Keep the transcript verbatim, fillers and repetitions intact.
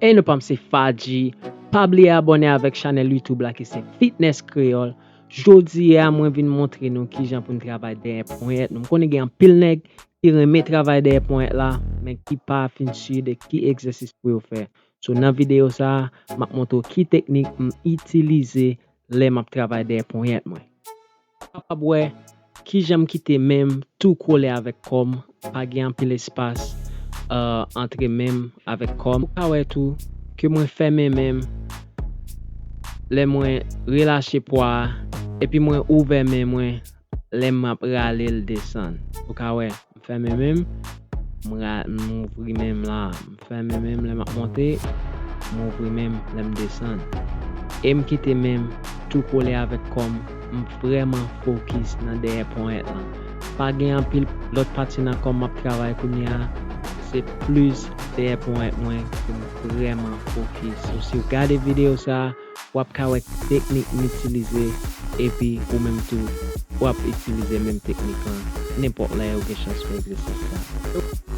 Ey, nou pa m se Fadji. Pa bliye abòne avèk chanèl YouTube la ki se Fitness Kreyòl. Jodi a, mwen vin montre nou kijan pou n travay dèyè ponyèt nou. M konnen gen anpil nèg ki renmen travay dèyè ponyèt la, men ki pa fin si de ki egzèsis pou yo fè. So, nan videyo sa a, m ap montre w ki teknik m itilize lè m ap travay dèyè ponyèt mwen. Kapab wè kijan m kite men m tou kole avèk kò m, pa gen anpil espas, euh, antre men m avèk kò m. Ou ka wè tou ke mwen fèmen men m lè mwen relache pwa a, epi mwen ouvè men mwen lè m ap rale l desann. Ou ka wè, m fèmen men m, m ra-, m ouvri men m la, m fèmen men m lè m ap monte, m ouvri men m lè m desann. E m kite men m tou kole avèk kò m, m vrèman fokis nan dèyè ponyèt lan. Pa gen anpil lòt pati nan kò m m ap travay kounye a, se plis dèyè ponyèt mwen ke m vrèman fokis. So, si w gade videyo sa a, w ap ka wè teknik m itilize, epi ou menm tou, w ap itilize menm teknik lan nenpòt lè ou gen chans fè egzèsis la.